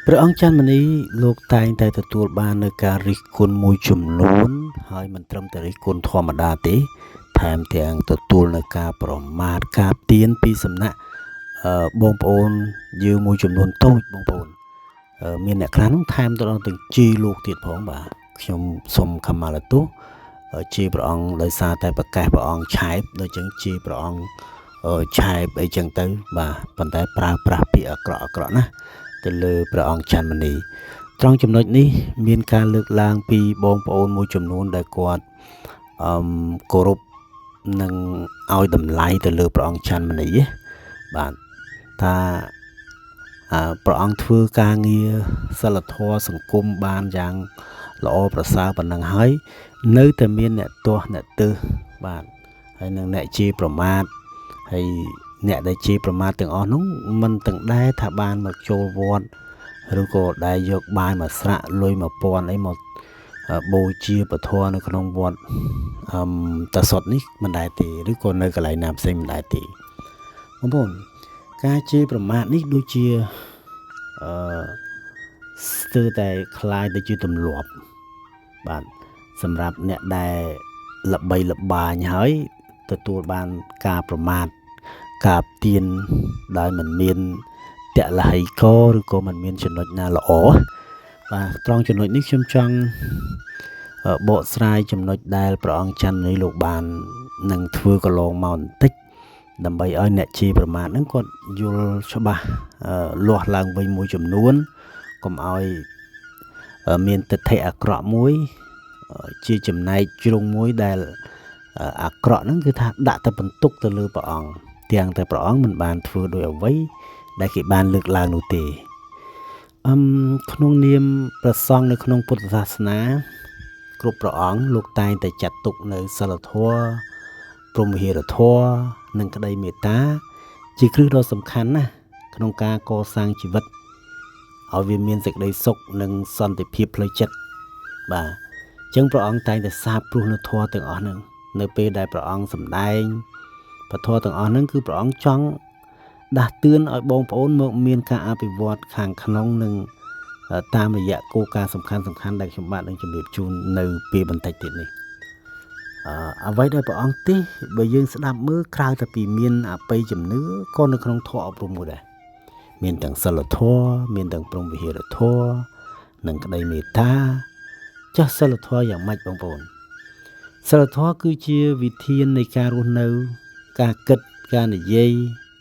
ព្រះអង្គច័ន្ទមនីលោកតែងតែទទួលបាននៅការរិះគន់មួយចំនួន ហើយមិនត្រឹមតែរិះគន់ធម្មតាទេ ថែមទាំងទទួលនៅការប្រមាថការទៀនពីសំណាក់បងប្អូនយើងមួយចំនួនតូចបងប្អូនមានអ្នកខ្លះនោះថែមទៅដល់ទាំងជេរលោកទៀតផងបាទខ្ញុំសូមខមាលទោសជេរព្រះអង្គដោយសារតែប្រកេះព្រះអង្គឆែបដូចចឹងជេរព្រះអង្គឆែបអីចឹងទៅបាទប៉ុន្តែប្រើប្រាស់ពាក្យអាក្រក់អាក្រក់ណាទៅលើព្រះអង្គច័ន្ទមនីត្រង់ចំណុចនេះមានការលើកឡើងពីបងប្អូនមួយចំនួនដែលគាត់គោរពនិងឲ្យតម្លៃទៅលើព្រះអង្គច័ន្ទមនីបាទថាព្រះអង្គធ្វើការងារសិលធម៌សង្គមបានយ៉ាងល្អប្រសើរប៉ុណ្ណឹងហើយនៅតែមានអ្នកទាស់អ្នកទើសបាទហើយនឹងអ្នកជេរប្រមាថហើយអ្នកដែលជេរប្រមាថទាំងអស់នោះមិនទាំងដែរថាបានមកចូលវត្តឬក៏ដែលយកបាយមកស្រាក់លុយ1000អីមកបូជាពធនៅក្នុងវត្តតាសុតនេះមិនដែរទេឬក៏នៅកន្លែងណាផ្សេងមិនដែរទេបងប្អូនការជេរប្រមាថនេះដូចជាស្ទើរតែคล้ายទៅជាទម្លាប់បាទសម្រាប់អ្នកដែលល្បីល្បាញហើយទទួលបានការប្រមាថការទៀនដោយមិនមានតលហិកឬក៏មិនមានចំណុចណាល្អបាទត្រង់ចំណុចនេះខ្ញុំចង់បកស្រាយចំណុចដែលព្រះអង្គច័ន្ទនេះលោកបាននឹងធ្វើកន្លងមកបន្តិចដើម្បីឲ្យអ្នកជេរប្រមាថហ្នឹងគាត់យល់ច្បាស់លាស់ឡើងវិញមួយចំនួនកុំឲ្យមានទិដ្ឋិអាក្រក់មួយជាចំណែកជ្រុងមួយដែលអាក្រក់ហ្នឹងគឺថាដាក់តែបន្ទុកទៅលើព្រះអង្គទាំងតែព្រះអង្គមិនបានធ្វើដោយអ្វីដែលគេបានលើកឡើងនោះទេក្នុងនាមព្រះសង្ឃនៅក្នុងពុទ្ធសាសនាគ្រប់ព្រះអង្គលោកតែងតែចាត់ទុកនៅសិលធម៌ព្រហ្មវិហារធម៌និងក្តីមេត្តាជាគ្រឹះដ៏សំខាន់ណាស់ក្នុងការកសាងជីវិតឲ្យវាមានសេចក្តីសុខនិងសន្តិភាពផ្លូវចិត្តបាទអញ្ចឹងព្រះអង្គតែងតែសាបព្រោះនៅធម៌ទាំងអស់ហ្នឹងនៅពេលដែលព្រះអង្គសម្ដែងពធទាំងអស់ហ្នឹងគឺព្រះអង្គចង់ដាស់តឿនឲ្យបងប្អូនមកមានការអភិវឌ្ឍខាងក្នុងនិងតាមរយៈគោលការណ៍សំខាន់សំខាន់ដែលខ្ញុំបាទនឹងជម្រាបជូននៅពេលបន្តិចទៀតនេះអ្វីដែលព្រះអង្គទេសបើយើងស្ដាប់មើលក្រៅតែពីមានអបិយជំនឿក៏នៅក្នុងធម៌អប់រំមួយដែរមានទាំងសិលធម៌មានទាំងព្រហ្មវិហារធម៌និងក្តីមេត្តាចាស់សិលធម៌យ៉ាងម៉េចបងប្អូនសិលធម៌គឺជាវិធាននៃការរស់នៅការគិតការនិយាយ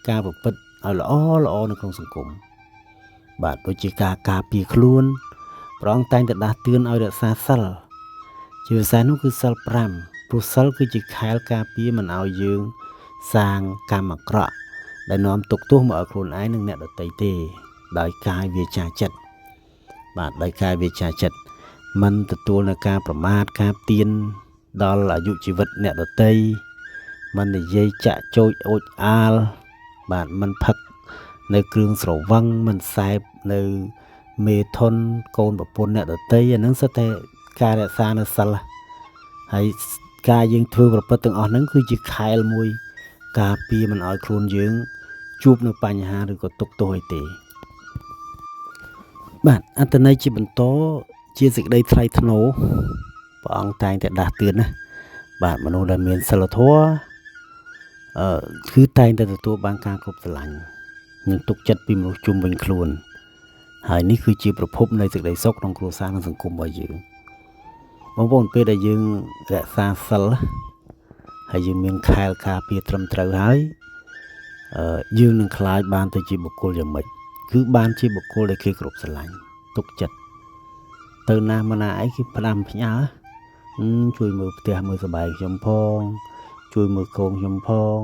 ការប្រព្រឹត្តឲ្យល្អល្អនៅក្នុងសង្គមបាទដូចជាការការពារខ្លួនព្រះអង្គតែងតែដាស់តឿនឲ្យរក្សាសិលជាពិសេសនោះគឺសិល5ព្រោះសិលគឺជាខែលការពារមិនឲ្យយើងសាងកម្មអាក្រក់ដែលនាំទុក្ខទោសមកឲ្យខ្លួនឯងនិងអ្នកដទៃទេដោយកាយវាចាចិត្តបាទដោយកាយវាចាចិត្តមិនទទួលនៅការប្រមាថការទៀនដល់អាយុជីវិតអ្នកដទៃមិននិយាយចាក់ចោចអូចអាលបាទមិនផឹកនៅគ្រឿងស្រវឹងមិនសែបនៅមេធនកូនប្រពន្ធអ្នកដទៃអាហ្នឹងសុទ្ធតែការរក្សានៅសិលហើយការយើងធ្វើប្រព្រឹត្តទាំងអស់ហ្នឹងគឺជាខែលមួយការពារមិនឲ្យខ្លួនយើងជួបនៅបញ្ហាឬក៏ទុក្ខទោសអីទេបាទអត្ថន័យជាបន្តជាសេចក្តីថ្លៃថ្នូរព្រះអង្គតែងតែដាស់តឿនណាបាទមនុស្សដែលមានសិលធម៌គឺតែងតែទទួលបានការគោរពស្រឡាញ់និងទុកចិត្តពីមនុស្សជុំវិញខ្លួនហើយនេះគឺជាប្រភពនៃសេចក្តីសុខក្នុងគ្រួសារនិងសង្គមរបស់យើងបងប្អូនពេលដែលយើងរក្សាសិលហើយយើងមានខែលការពារត្រឹមត្រូវហើយយើងនឹងក្លាយបានទៅជាបុគ្គលយ៉ាងម៉េចគឺបានជាបុគ្គលដែលគេគោរពស្រឡាញ់ទុកចិត្តទៅណាមកណាអីគេផ្ដាំផ្ញើជួយមើលផ្ទះមើលសបែងខ្ញុំផងជួយមើលកូនខ្ញុំផង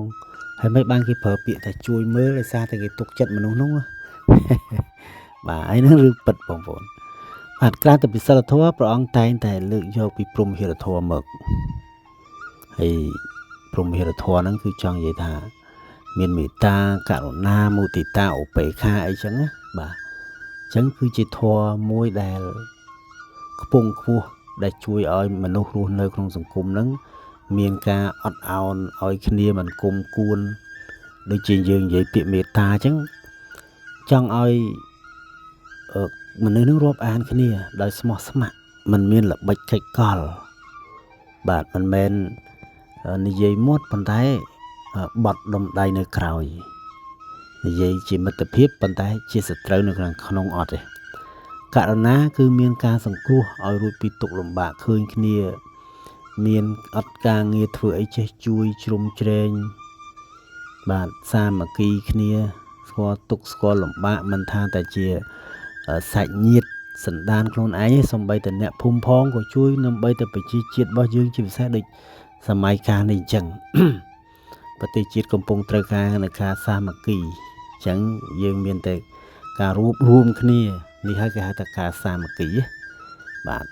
ហើយមិនបានគេប្រើពាក្យថាជួយមើលដោយសារតែគេទុកចិត្តមនុស្សនោះបាទហើយនឹងរឿងពិតបងប្អូនបាទក្រៅតែពីសិលធម៌ព្រះអង្គតែងតែលើកយកពីព្រហ្មវិហារធម៌មកហើយព្រហ្មវិហារធម៌ហ្នឹងគឺចង់និយាយថាមានមេត្តាករុណាមុទិតាឧបេក្ខាអីចឹងណាបាទអញ្ចឹងគឺជាធម៌មួយដែលខ្ពង់ខ្ពស់ដែលជួយឲ្យមនុស្សរស់នៅក្នុងសង្គមហ្នឹងមានការអត់ឱនឲ្យគ្នាមិនគុំគួនដូចជាយើងនិយាយពាក្យមេត្តាអញ្ចឹងចង់ឲ្យ មនុស្សនឹងរាប់អានគ្នាដោយស្មោះស្ម័គ្រមិនមានល្បិចកិច្ចកលបាទមិនមែននិយាយមាត់ប៉ុន្តែបត់ដុំដៃនៅក្រោយនិយាយជាមិត្តភាពប៉ុន្តែជាសត្រូវនៅក្នុងអត់ទេករណាគឺមានការសង្គ្រោះឲ្យរួចពីទុក្ខលំបាកឃើញគ្នាមានអត់ការងារធ្វើអីចេះជួយជ្រោមជ្រែងបាទសាមគ្គីគ្នាស្គាល់ទុក្ខស្គាល់លំបាកមិនថាតែជាសាច់ញាតិសន្តានខ្លួនឯងទេសំបីតែអ្នកភូមិផងក៏ជួយដើម្បីតែប្រជាជាតិរបស់យើងជាពិសេសដូចសម័យកាលនេះអញ្ចឹង ប្រទេសជាតិកំពុងត្រូវការនៅការសាមគ្គីអញ្ចឹងយើងមានតែការរួបរួមគ្នានេះហើយគេហៅថាការសាមគ្គីបាទ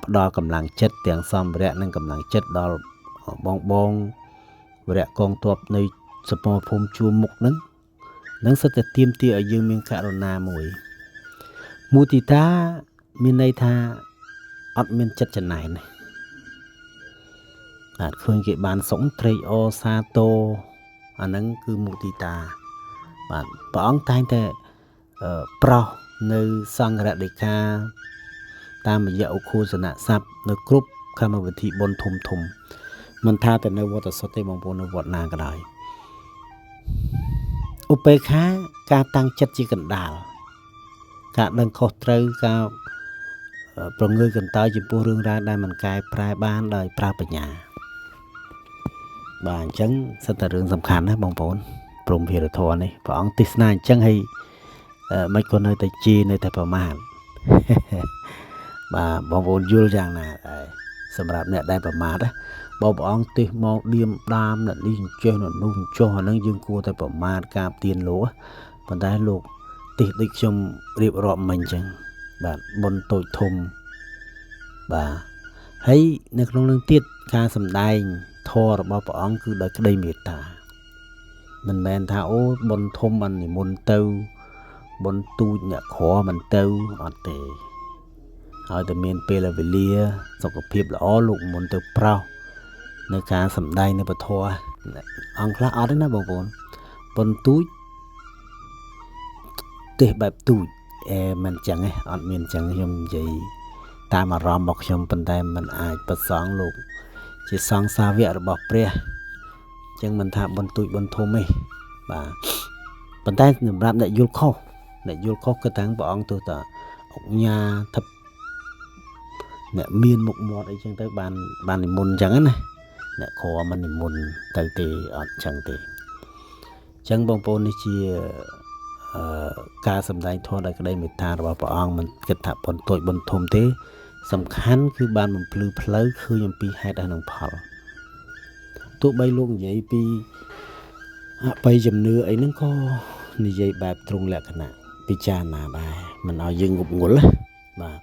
ផ្ដល់កម្លាំងចិត្តទាំងសម្ភារៈនិងកម្លាំងចិត្តដល់បងបងវរៈកងទ័ពនៃសមរភូមិជួរមុខហ្នឹងនឹងសិតតែទាមទារឲ្យយើងមានករណាមួយមុទិតាមានន័យថាអត់មានចិត្តចំណែនទេបាទឃើញគេបានសុខត្រេកអរសាទរអាហ្នឹងគឺមុទិតាបាទព្រះអង្គតែងតែប្រោសនៅសង្ឃរដីកាតាមរយៈឧខូសនៈស័ព្ទនៅគ្រប់កម្មវិធីបុណ្យធំធំមិនថាតែនៅវត្តសុទ្ធទេបងប្អូននៅវត្តណាក៏ដោយឧបេក្ខាការតាំងចិត្តជាកណ្ដាលការដឹងខុសត្រូវការប្រងើយកន្តើយចំពោះរឿងរ៉ាវដែលមិនកែប្រែបានដោយប្រើបញ្ញាបាទអញ្ចឹងសិតតែរឿងសំខាន់ណាបងប្អូនព្រហ្មវិហារធម៌នេះព្រះអង្គទេសនាអញ្ចឹងហើយមិនក៏នៅតែជេរនៅតែប្រមាថបាទបងប្អូនយល់យ៉ាងណាដែរសម្រាប់អ្នកដែលប្រមាថណាបើព្រះអង្គទេសមកឌៀមដាមអ្នកនេះចេះអ្នកនោះចុះអានឹងយើងគួរតែប្រមាថការទៀនលោកប៉ុន្តែលោកទេសដូចខ្ញុំរៀបរាប់មិញអញ្ចឹងបាទបុណ្យតូចធំបាទហើយនៅក្នុងនឹងទៀតការសម្ដែងធម៌របស់ព្រះអង្គគឺដោយក្តីមេត្តាមិនមែនថាអូបុណ្យធំបាននិមន្តទៅបុណ្យទូចអ្នកក្រមិនទៅអត់ទេហើយតែមានពេលវេលាសុខភាពល្អលោកមុនទៅប្រោសនៅការសម្ដែងនៅពធអង្គខ្លះអត់ទេណាបងប្អូនបុណ្យទូចទេសបែបទូចអែមិនចឹងទេអត់មានចឹងខ្ញុំនិយាយតាមអារម្មណ៍របស់ខ្ញុំប៉ុន្តែมันអាចប្រសងលោកជាសង្ឃសាវករបស់ព្រះចឹងមិនថាបុណ្យទូចបុណ្យធំទេបាទប៉ុន្តែសម្រាប់អ្នកយល់ខុសអ្នកយល់ខុសគឺតាំងព្រះអង្គទោះតាអុកញ៉ាថឹបអ្នកមានមុខមាត់អីចឹងទៅបាននិមន្តចឹងណាអ្នកក្រមិននិមន្តទៅទេអត់ចឹងទេចឹងបងប្អូននេះជាការសម្ដែងធម៌ដោយក្តីមេត្តារបស់ព្រះអង្គមិនគិតថាបុណ្យតូចបុណ្យធំទេសំខាន់គឺបានបំភ្លឺផ្លូវឃើញអំពីហេតុនិងផលទោះបីលោកនិយាយពីអបិយជំនឿអីហ្នឹងក៏និយាយបែបត្រង់លក្ខណៈពិចារណាដែរមិនឲ្យយើងងប់ងល់ណាបាទ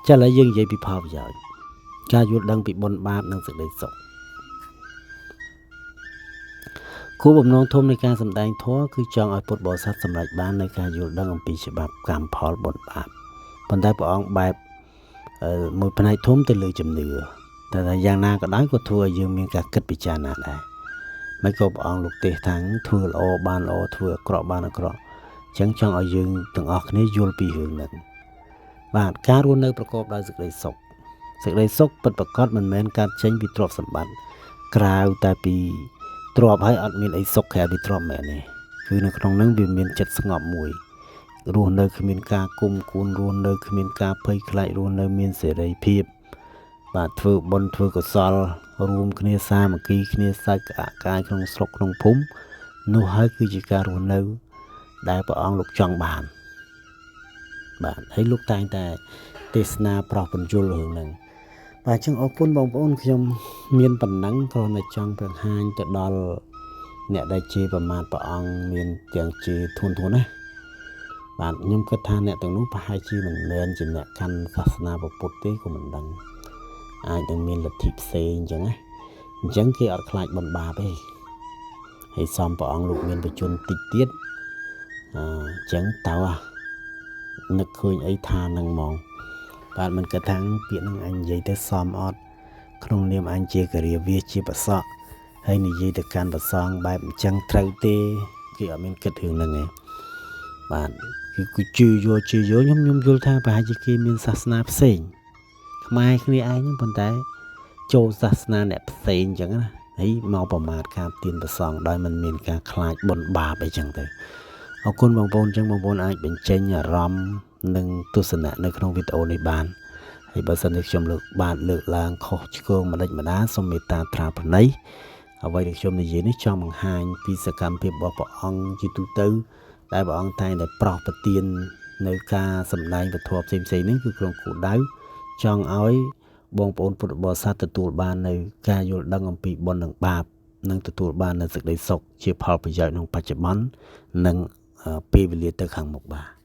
ចាឥឡូវយើងនិយាយពីផលប្រយោជន៍ការយល់ដឹងពីបុណ្យបាបនិងសេចក្តីសុខគោលបំណងធំនៃការសម្ដែងធម៌គឺចង់ឲ្យពុទ្ធបរិស័ទសម្រេចបាននៅការយល់ដឹងអំពីច្បាប់កម្មផលបុណ្យបាបប៉ុន្តែព្រះអង្គបែបមួយផ្នែកធំទៅលើជំនឿតែថាយ៉ាងណាក៏ដោយក៏ធ្វើឲ្យយើងមានការគិតពិចារណាដែរមិនក៏ព្រះអង្គលោកទេសថាធ្វើល្អបានល្អធ្វើអាក្រក់បានអាក្រក់អញ្ចឹងចង់ឲ្យយើងទាំងអស់គ្នាយល់ពីរឿងហ្នឹងបាទការរស់នៅប្រកបដោយសេចក្តីសុខសេចក្តីសុខពិតប្រាកដមិនមែនកើតចេញពីទ្រព្យសម្បត្តិក្រៅតែពីទ្រព្យហើយអត់មានអីសុខក្រៅពីទ្រព្យមែនទេគឺនៅក្នុងហ្នឹងវាមានចិត្តស្ងប់មួយរស់នៅគ្មានការគុំគួនរស់នៅគ្មានការភ័យខ្លាចរស់នៅមានសេរីភាពបាទធ្វើបុណ្យធ្វើកុសលរួមគ្នាសាមគ្គីគ្នាសាច់ក្អាកកាយក្នុងស្រុកក្នុងភូមិនោះហើយគឺជាការរស់នៅដែលព្រះអង្គលោកចង់បានបាទហើយលោកតែងតែទេសនាប្រោសពន្យល់រឿងហ្នឹងបាទអញ្ចឹងអរគុណបងប្អូនខ្ញុំមានប៉ុណ្ណឹងគ្រាន់តែចង់បង្ហាញទៅដល់អ្នកដែលជេរប្រមាថព្រះអង្គមានទាំងជេរធួនៗណាបាទខ្ញុំគិតថាអ្នកទាំងនោះប្រហែលជាមិនមែនជាអ្នកកាន់សាសនាពុទ្ធទេក៏មិនដឹងអាចនឹងមានលទ្ធិផ្សេងអញ្ចឹងណាអញ្ចឹងគេអត់ខ្លាចបុណ្យបាបទេហើយសំព្រះអង្គលោកមានបញ្ជនតិចទៀតអញ្ចឹងតើនឹកឃើញអីថានឹងហ្មងបាទមិនគិតថាពាក្យនឹងអញនិយាយទៅសមអត់ក្នុងនាមអញជាការាវាជាប្រសក់ហើយនិយាយទៅកាន់ប្រសងបែបអញ្ចឹងត្រូវទេគេអត់មានគិតរឿងហ្នឹងទេ បាទគឺគឺជឿយកជឿយកខ្ញុំខ្ញុំយល់ថាប្រហែលជាគេមានសាសនាផ្សេងខ្មែរគ្នាឯងហ្នឹងប៉ុន្តែចូលសាសនាអ្នកផ្សេងអញ្ចឹងណាហើយមកប្រមាថការទៀនប្រសងដោយមិនមានការខ្លាចបុណ្យបាបអីចឹងទៅអរគុណបងប្អូនអញ្ចឹងបងប្អូនអាចបញ្ចេញអារម្មណ៍និងទស្សនៈនៅក្នុងវីដេអូនេះបានហើយបើសិនជាខ្ញុំលើកបាទលើកឡើងខុសឆ្គងម្ដេចម្ដាសូមមេត្តាត្រាប្រណីអ្វីដែលខ្ញុំនិយាយនេះចង់បង្ហាញពីសកម្មភាពរបស់ព្រះអង្គជាទូទៅដែលព្រះអង្គតែងតែប្រោសប្រទាននៅការសម្ដែងពធផ្សេងៗនេះគឺក្នុងគោលដៅចង់ឲ្យបងប្អូនពុទ្ធបរិស័ទទទួលបាននៅការយល់ដឹងអំពីបុណ្យនិងបាបនិងទទួលបាននៅសេចក្តីសុខជាផលប្រយោជន៍ក្នុងបច្ចុប្បន្ននិងពេលវេលាទៅខាងមុខបាទ។